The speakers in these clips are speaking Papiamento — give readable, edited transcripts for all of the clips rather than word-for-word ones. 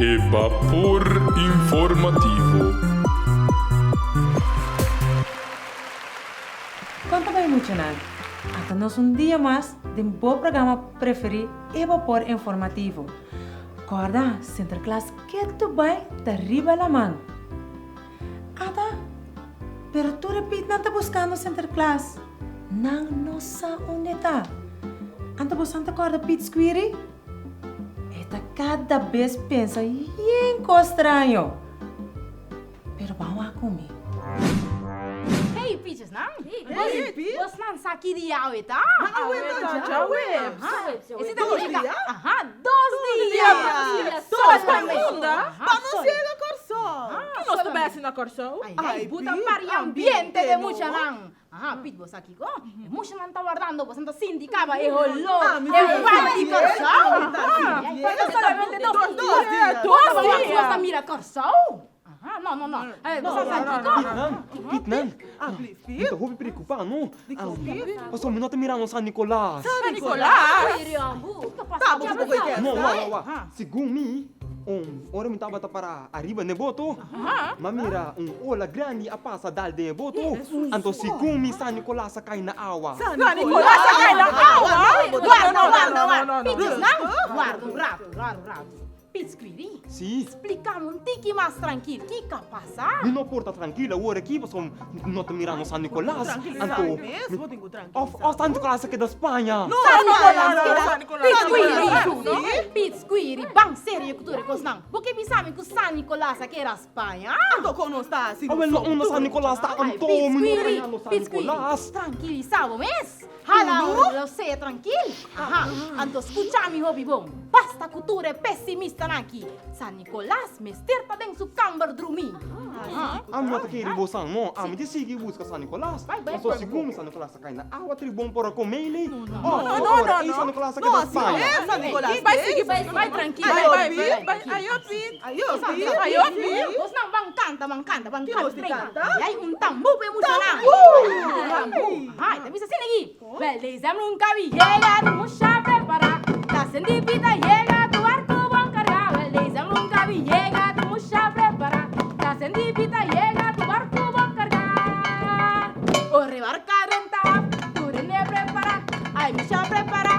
E bapor informativo. Kon ta bai muchanan? Ata nos un dia mas den bo programa preferí E Bapor Informativo. Kòrda, Sinterklaas ketu bai ta riba laman. Ata, pero tur e pitnan ta buskando Sinterklaas. Nan no sa unda e ta. Anto bosan ta kòrda Pit Squiri? E ta kada bes pensa yen kos straño. Pero ban wak ku mi. Hey pichesnan, bosnan sa ki dia awe ta? Awe ta djaweps. Ese ta nifica, aha, dos dia. Dos pa unda? Pa nos yega Kòrsou. Ki nos ta bai hasi na Kòrsou? Ay, buta pari ambiente de muchanan. Aha, Piet, bo sa kiko? E mushanan ta wardando, bosan ta sinti kaba e holó, e vibe di Kòrsou. Falta solamente dos dia. Dos dia. Nos ta mira Kòrsou. Aha, no, no, no. Bosan sa kiko? Pietnan, Pietnan, mi ta hopi preokupá, no? Pasobra mi no ta mira nos San Nicolas. San Nicolas? No, wak, wak, wak. Segun mi, ora mi tabata para Ariba n'e boto, m'a mira un ola grandi a pasa dal den e boto. Anto segun mi San Nicolas a kai na awa. San Nicolas a kai na awa? Warda, warda, warda. Pichesnan, warda un ratu, warda un ratu. Pitsquiri, Si. splikami un tiki mas trankil, kiko a pasa? Mi no por ta trankil awor aki pasobra mi no ta mirando San Nicolas. Anto, of San Nicolas a keda Spaña? San Nicolas keda Pitsquiri, Pitsquiri, ban serio ku tur e kosnan. Bo ke bisa mi ku San Nicolas a kera Spaña? Anto kon nos ta hasi Awel no unda San Nicolas ta anto mi no ta hañando San Nicolas. Trankilisa bo mes. Hala lo sea trankil. Aha, anto skucha mi hopi bon. Basta ku tur e pesimistanan aki. San Nicolas mester ta den su kamber drumí. Ami no ta kere bo san no. Ami ta sigui buska San Nicolas. Pasobra segun mi San Nicolas ta kai na awa tribon por a come ele. Oh, ora ei San Nicolas a keda Spaña. Bai sigui buska. Bai trankil. Bai, bai, bai. Ayo Pit. Ayo Pit. Bosnan ban kanta, ban kanta, ban kanta. Ai un tambú pa e mushanan. Tambú. Ai, ta bisa asina aki. Wel, december nunca bi yega, tu musha prepara. Ta senti pita yega, tu barco bon carga. Wel, december nunca bi yega, tu musha prepara. Ta senti pita yega, tu barco bon carga. Ora e barca renta, tu rende prepara. Ai, musha prepara.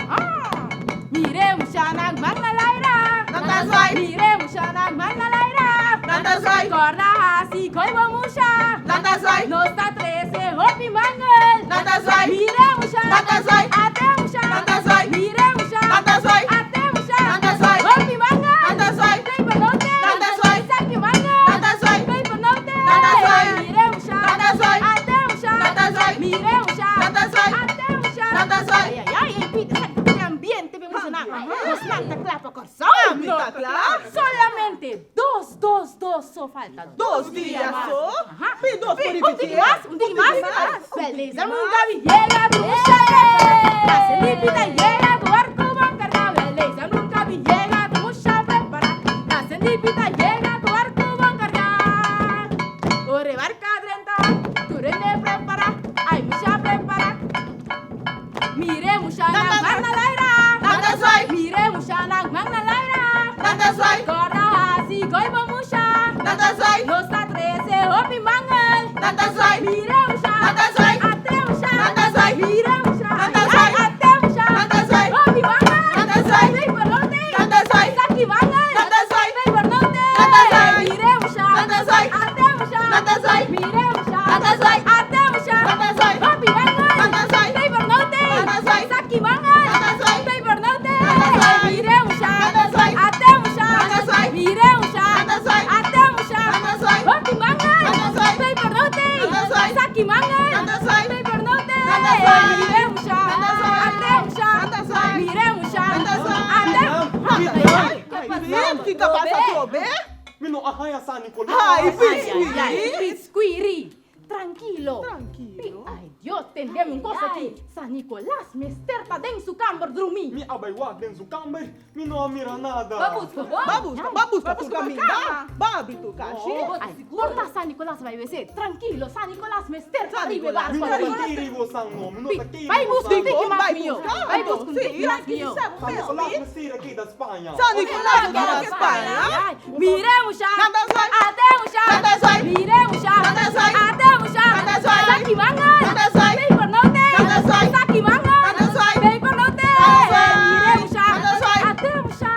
Ah, mire mushanan man na laira. Nan ta zwaai. Mire mushanan man na laira. Nan ta zwaai. Corda hasi koy bo musha. Nan ta zwaai. Nos ta trese hopi mangel. Nan ta zwaai. Mire musha. Nan ta zwaai. Ate musha. Nan ta zwaai. Mire musha. Nan ta zwaai. Ate musha. Nan ta zwaai. Hopi mangel. Nan ta zwaai. Paper note. Nan ta zwaai. Saki mangel. Nan ta zwaai. Paper note. Nan ta zwaai. Mire musha. Nan ta zwaai. Ate musha. Nan ta zwaai. Mire musha. Nan ta zwaai. Ate musha. Nan ta zwaai. Ay, ay, ay, ay, Pita, sa ki ambiente pe musha nan. Nos nan ta kla pa Kòrsou. Ami ta kla. Solamente dos, dos, dos so falta. Dos dia so. Aha. Mi dos por Un ripití. tiki mas, un tiki mas. Beleza nunca vi llega tu musha. Pita llega tu barco bon carga. Beleza nunca vi llega tu musha prepara. Pita llega tu barco bon carga. Ore barca drenta, tu rende prepara. Ay musha prepara. Mire musha na man na laira. Nan ta zwaai. Mire musha na man na laira. Nan ta zwaai. Corda hasi koi bo musha. Nan ta zwaai. Nos ta trese hopi mangel. Nan ta zwaai. Mire musha. Nan ta zwaai. Ate musha. Nan ta zwaai. Mire musha. Nan ta zwaai. Ate musha. Nan ta zwaai. Hopi mangel. Nan ta zwaai. Paper note. Nan ta zwaai. Saki mangel. Nan ta zwaai. Paper note. Nan ta zwaai. Mire musha. Nan ta zwaai. Ate musha. Nan ta zwaai. Mire musha. Nan ta zwaai. Ate musha. Nan ta zwaai. Hopi mangel. Nan ta zwaai. Paper note. Nan ta zwaai. Saki mangel. Nan ta zwaai. Paper note. Nan ta zwaai. Mire musha. Nan ta zwaai. Ate musha. Nan ta zwaai. Mire musha. Nan ta zwaai. Ate musha. Nan ta zwaai. Hopi mangel. Nan ta zwaai. Paper note. Nan ta zwaai. Saki mangel. Nan ta zwaai. Paper note. Nan ta zwaai. Mire musha. Nan ta zwaai. Ate musha. Nan ta zwaai. Mire musha. Nan ta zwaai. Ate. Piet, kiko pasa trobe? Mi no a haña San Nicolas. Ai, Pitsquiri. Pitsquiri, trankilo. Trankilo. Ai. Dios, tende mi un kos aki. San Nicolas mester ta den su kamber drumí. Mi a bai wak den su kamber, mi no a mira nada. Ba buska bon. Ba buska, ba buska tur kaminda. Ba abri tur kashi. Ai, por ta San Nicolas bai wc. Trankilo, San Nicolas mester ta riba e barko. Mi no ta kere bosan no, mi no ta kere bosan. Bai buska un tiki mas mihó. Bai buska un tiki mas mihó. San Nicolas mester a keda Spaña. San Nicolas a keda Spaña. Mire musha, ate musha, mire musha, ate musha, saki manga, paper note, saki manga, paper note, mire musha, ate musha,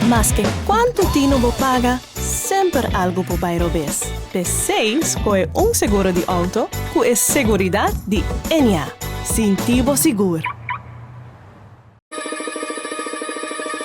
Maske kuantu tinu bo paga, semper algu por bai robes. P'esei skohe un seguro di outo ku e seguridat di Ennia. Sinti bo sigur!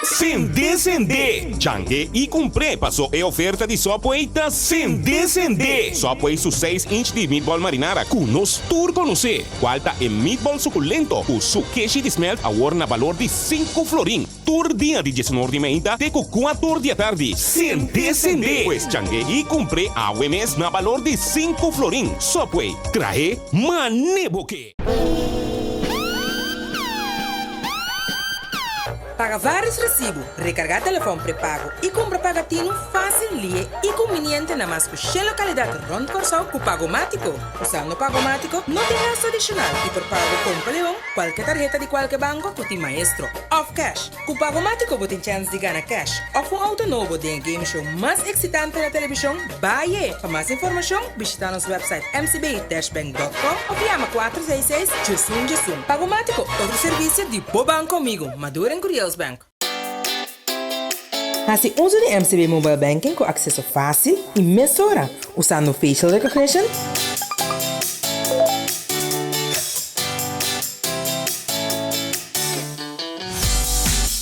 Sende sende! Change i kumpr'é paso e oferta di Subway ta sende sende! Subway su seis inch di meatball marinara ku nos tur konosé, kual ta e meatball sukulento ku su keshi di smelt awor na balor di sinku florin tur dia di diesunor di meinta te ku kuator di atardi. Sende sende! Pues change i kumpr'é awe mes na balor di sinku florin. Subway, trahe mane bo ke! Paga vários resibu, rekargá telefòn prepago i kumpra pagatinu fásil, lihe i kumbiniente na mas ku shen lokalidat rònt Kòrsou ku Pagomátiko. Usando Pagomátiko no tin gastu adishonal i por paga ku Kompa Leon, kualke tarheta di kualke banko ku tin Maestro òf kèsh. Ku Pagomátiko bo tin chèns di gana kèsh òf un outo nobo den e game show mas eksitante na televishon, Baie! Pa mas informashon, bishitá nos wèpsait mcb-bank.com òf yama 466 diesun diesun. Pagomátiko, otro servisio di bo banko amigo, Maduro en Curiels Bank. Hasi uso di MCB Mobile Banking ku akseso fásil i mesora usando facial recognition,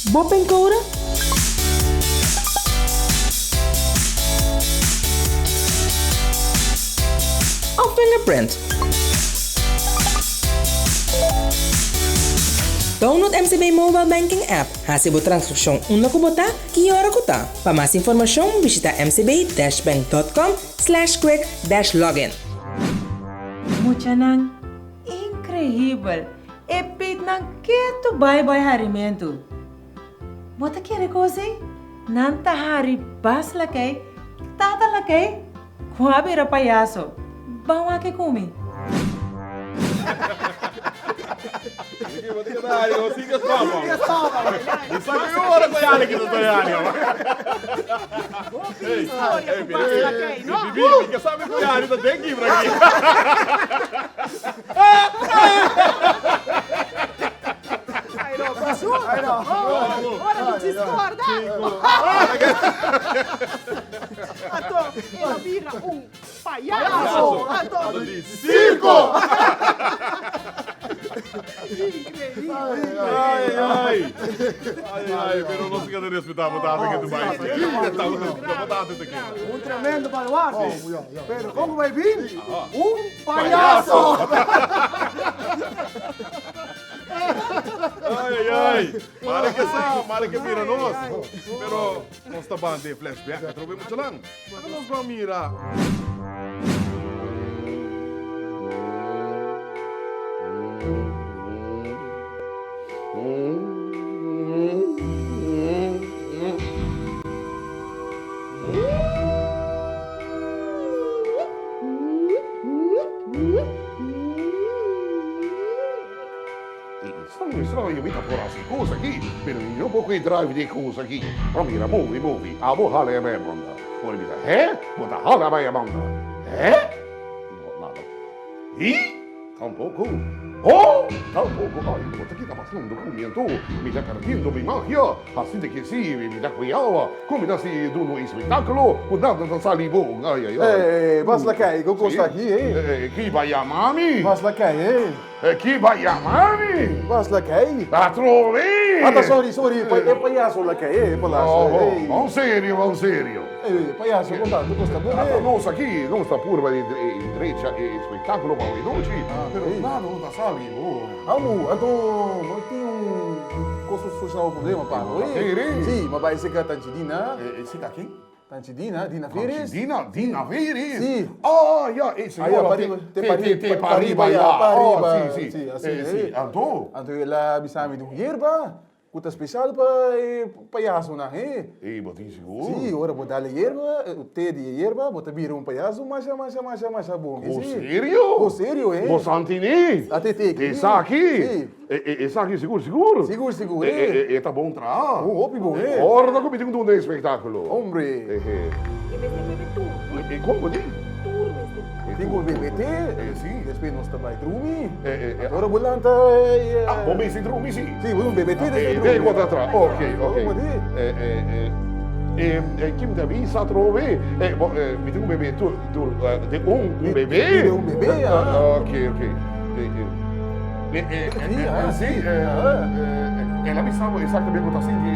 Bo pincode? Of fingerprint? Download MCB Mobile Banking app, hasi bo transakshon unda ku bo ta, ki ora ku ta. Pa mas informashon bishita mcb-bank.com slash quick dash login. Muchanan Increíbel! E pitnan ketu bai bai harimentu. Bo ta kere kos ei? Nan ta hari bas lakei, tata lakei, ku a bira payaso. Ban wak e ku mi. Ora mi discorda. Anto, el a bira un payaso. Anto, Circo! Increíble. Ay, ay. Ay, ay, pero nos ta respetá bo tata ke tu bai. Bo tata ta keda. Un tremendo baluarte. Pero kon ku bai bin? Un payaso! Ay, ay, ay. Mare ke sa, mare ke mira nos. Pero nos ta ban den flashback atrobe muchanan. Laga nos ban mira. Strano strano mi ta por hasi cos aki, pero mi no por coge drive di e cos aki. Pero mira, move, move, abo hala e bay banda. Ora mi ta, he? Bo ta hala bay banda? He? No, nada. Hi? Tampoco. Oh! Tampoco. Ay, bo ta kita pasando cu mi anto. Mi ta perdiendo mi magia. Asi de que si, mi ta cuiao. Con mi ta si duna un espectaculo cu nada ta sali bon. Ay, ay, ay. Hey, Bas Lakei, con cos ta aki, hey? Ki ba yama mi? Bas Lakei, hey. Ki ba yama mi? Bas lakei. Atrobe! Ata sorry, sorry, e payaso lakei, e palacio. Oh, bon serio, bon serio. E payaso con tanto costa bon. Ata nos aki, nos ta purba di drecha e espectaculo pa awe nochi, pero nada no ta sali bo. Amu, anto no tin un cos pa soluciona bo problema pa bo, eh? Si, ma bai seca Tanchi Dina. Seca ken? Tanchi Dina, Dina Veres. Dina, Dina Veres? Si. Ah, ya, e señora te, te, te, te pariba ya. Pariba, Oh, si, si. si, asina, Eh, si. Anto? Anto el a bisa mi di un yerba ku ta spesial pa e payasonan, he. Ey, bo tin sigur? Si, ora bo dal e yerba, te di e yerba, bo ta bira un payaso masha, masha, masha, masha bon. Bo serio? Bo serio, he. Bo santini? A te te. Esaki? Si. Esaki sigur sigur? Sigur sigur e. E ta bon traha. Un hopi bon e. Ora ku mi tin ku duna e spektakulo. Hombre. E mester bebe tur. E kon bo di? Tur mester. E tin ku bebe te. Si. Despues nos ta bai drumi. Ora bo lanta. Ah bo mester drumi si. Si bo bebe te despues drumi. E ku ta traha. Ok ok. E kim ta bisa atrobe. Mi tin ku bebe tur tur de un bebe. De un bebe ya. Ok ok. Sí, el a bisa bo exactamente bo ta sinti.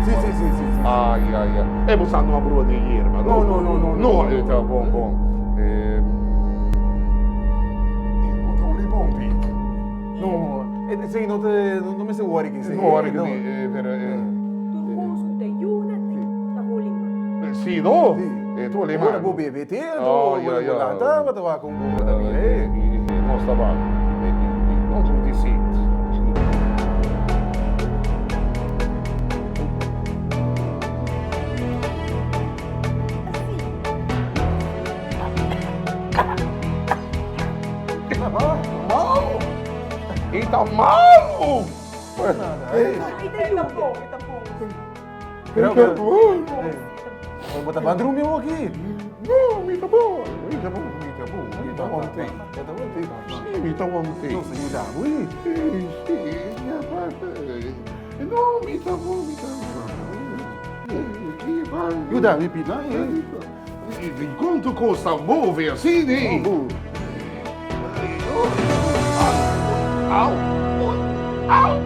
Sí, sí, sí, sí. Ai, ai, ai. E bo sa no a brua den yerba, no? No, no, no, no. No, e ta bon, bon. E no ta uli bon, Piet. No, esei no ta, no mester wori ku esei. No wori ku esei, pero. Tur kos ku ta yuda ta holi man. Sí, no? E ta holi man. Ora bo bebe te, anto bo lanta, bo ta wak un bo ta bira e. Nos ta wak. No tur di sint. E ta malu! Pero, pero, bo ta ban drumi awor aki? No, mi ta bon, mi ta bon, mi ta bon, mi ta bon te. Bo ta bon te? Si, mi ta bon te. Nos ta yuda bo ei. Si, si, ya pasa. No, mi ta bon, mi ta bon. Yuda mi pina ei. Di kontu kos ta move asina ei. Au, au, au.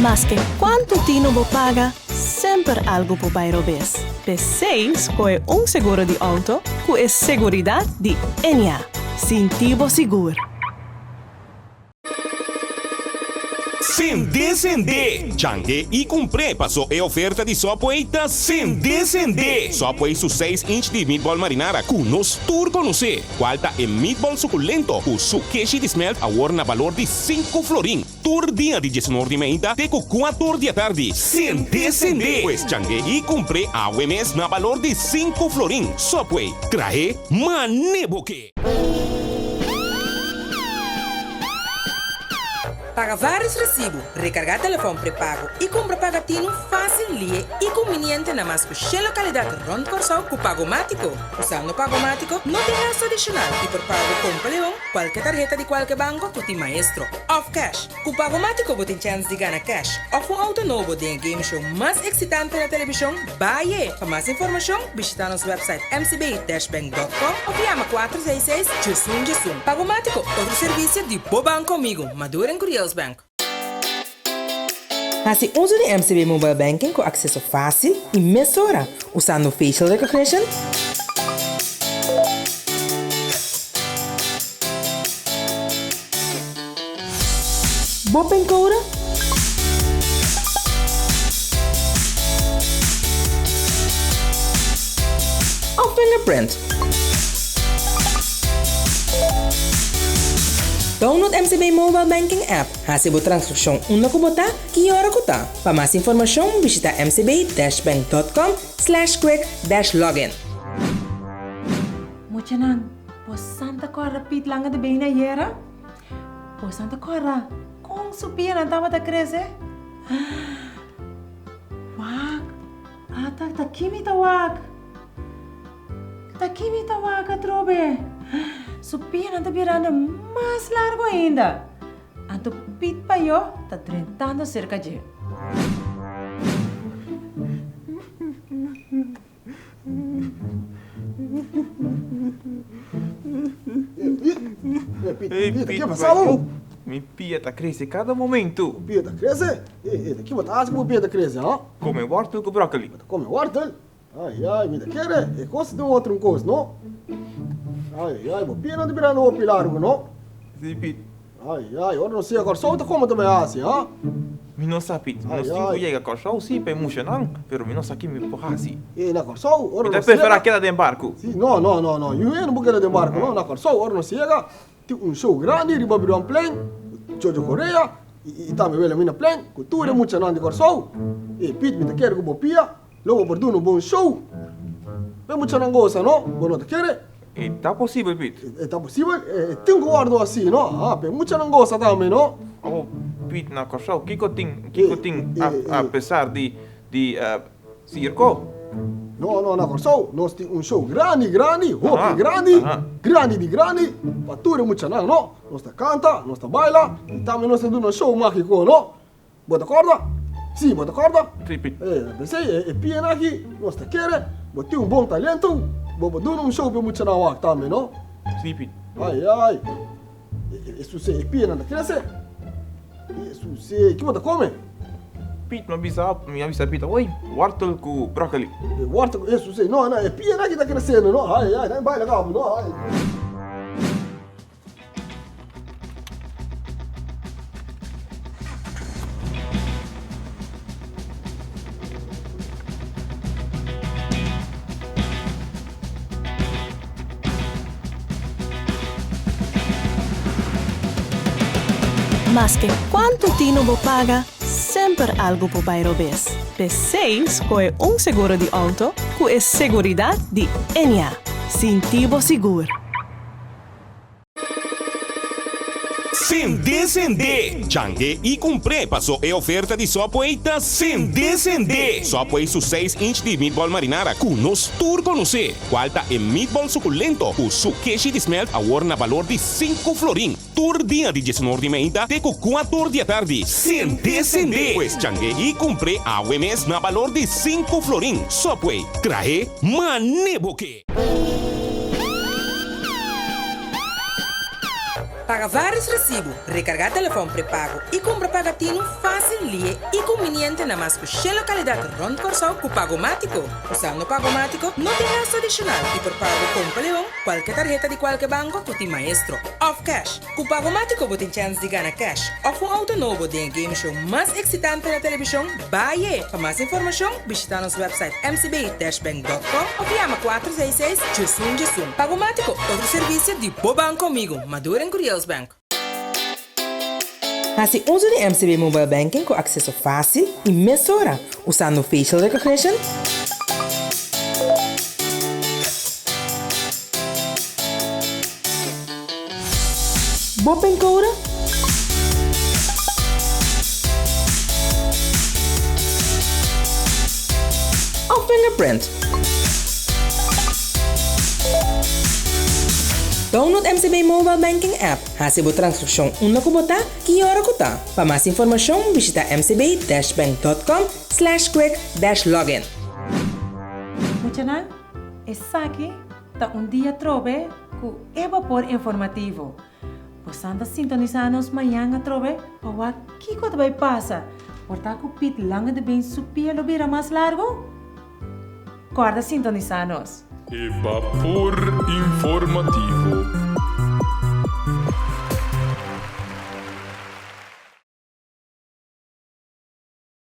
Maske kuantu tinu bo paga, semper algu por bai robes. P'esei skohe un seguro di outo ku e seguridat di Ennia. Sinti bo sigur. Sende sende! Change i kumpr'é paso e oferta di Subway ta sende sende! Subway su seis inch di meatball marinara ku nos tur konosé, kual ta e meatball sukulento ku su keshi di smelt awor na balor di sinku florin tur dia di diesunor di meinta te ku kuator di atardi. Sende sende! Pues change i kumpr'é awe mes na balor di sinku florin. Subway, trahe mane bo ke! Paga vários resibu, rekargá telefòn prepago i kumpra pagatinu fásil, lihe i kumbiniente na mas ku shen lokalidat rònt Kòrsou ku Pagomátiko. Usando Pagomátiko no tin gastu adishonal i por paga ku Kompa Leon, kualke tarheta di kualke banko ku tin Maestro òf kèsh. Ku Pagomátiko bo tin chèns di gana kèsh òf un outo nobo den e game show mas eksitante na televishon, Baie! Pa mas informashon, bishitá nos wèpsait mcb-bank.com òf yama 466 11 11. Pagomátiko, otro servisio di bo banko amigo, Maduro en Curiels Bank. Hasi uso di MCB Mobile Banking ku akseso fásil i mesora usando facial recognition, Bo pincode? Of fingerprint? Download MCB Mobile Banking app, hasi bo transakshon unda ku bo ta, ki ora ku ta. Pa mas informashon bishita mcb-bank.com slash quick-login. Muchanan, bo santa kòrda Piet langa di bini ayera? Bo santa kòrda kon su pianan tabata krese? Wak, ata ta kimi ta wak? Ta ki mi ta wak atrobe? Su pianan ta birando mas largu ainda. Anto Piet Payó ta drentando serka dje. Hey, Piet, ke pasa bo? Mi pia ta krese kada momento. Bo pia ta krese? Ey, ey, ta ki bo ta hasi ku bo pia ta krese, ha? Kome wortel ku brokoli. Bo ta kome wortel? Ai, ai, mi ta kere e kos ta un otro un kos, no? Ai, ai, bo pia no ta birando hopi largu, no? Si, Piet. Ai, ai, ora nos yega Kòrsou ta komo ta bai hasi, ha? Mi no sa, Piet. Nos tin ku yega Kòrsou, si, pa e mushanan, pero mi no sa ki mi por hasi. E, na Kòrsou, ora nos yega. Mi ta preferá keda den barku. Si, no, no, no, no, yu hende no por keda den barku, no. Na Kòrsou, ora nos yega, tin un show grandi riba Brionplein, ku Jojo Correa i tambe Wilhelminaplein, ku tur e muchanan di Kòrsou. E, Piet, mi ta kere ku bo pia. Lo bo por duna un bon show. Pe muchanan gosa, no? Bo no ta kere? E ta posibel, Piet. E ta posibel? E tin ku wòrdu asi, no? Ah, pe muchanan gosa tambe, no? Awor, Piet, na Kòrsou, kiko tin, kiko tin a pesar di, di sirko? No, no, na Kòrsou nos tin un show grandi, grandi, hopi grandi, grandi di grandi, pa tur e muchanan, no? Nos ta kanta, nos ta baila, i tambe nos ta duna show mágiko, no? Bo ta kòrda? Sí, bo ta kòrda? Sí, Piet. E, p'esei e piena aki nos ta kere. Bo tin un bon talento. Bo por duna un show p'e muchanan wak tambe, no? Sí, Piet. Ai, ai. E suse, e piena ta krese. E suse, ki bo ta kome? Piet, mi a bisa, mi a bisa Piet, oi, wortel ku bròkoli. E wortel ku, e suse, no, no, e piena aki ta kresendo, no? Ai, ai, nan baila kaba, no? Ai. Maske kuantu tinu bo paga, semper algu por bai robes. P'esei skohe un seguro di outo ku e seguridat di Ennia. Sinti bo sigur! Sende sende! Change i kumpr'é paso e oferta di Subway ta sende sende! Subway su seis inch di meatball marinara ku nos tur konosé, kual ta e meatball sukulento ku su keshi di smelt awor na balor di sinku florin tur dia di diesunor di meinta te ku kuator di atardi. Sende sende! Pues change i kumpr'é awe mes na balor di sinku florin. Subway, trahe mane bo ke! Paga vários resibu, rekargá telefòn prepago i kumpra pagatinu fásil, lihe i kumbiniente na mas ku shen lokalidat rònt Kòrsou ku Pagomátiko. Usando Pagomátiko no tin gastu adishonal i por paga ku Kompa Leon, kualke tarheta di kualke banko ku tin Maestro òf kèsh. Ku Pagomátiko bo tin chèns di gana kèsh òf un outo nobo den e game show mas eksitante na televishon, Baye! Pa mas informashon, bishitá nos wèpsait mcb-bank.com òf yama 466 11 11. Pagomátiko, otro servisio di bo banko amigu, Maduro en Curiels Bank. Hasi uso di MCB Mobile Banking ku akseso fásil i mesora usando facial recognition, Bo pincode? Of fingerprint? Download MCB Mobile Banking app, hasi bo transakshon unda ku bo ta, ki ora ku ta. Pa mas informashon bishita mcb-bank.com slash quick-login. Muchanan, esaki Ta un dia atrobe ku e bapor informativo. Bosan ta sintonisá nos mañan atrobe pa wak kiko ta bai pasa. Por ta ku Piet Lange de Been su pia lo bira mas largu? Kòrda sintonisá nos! E bapor informativo.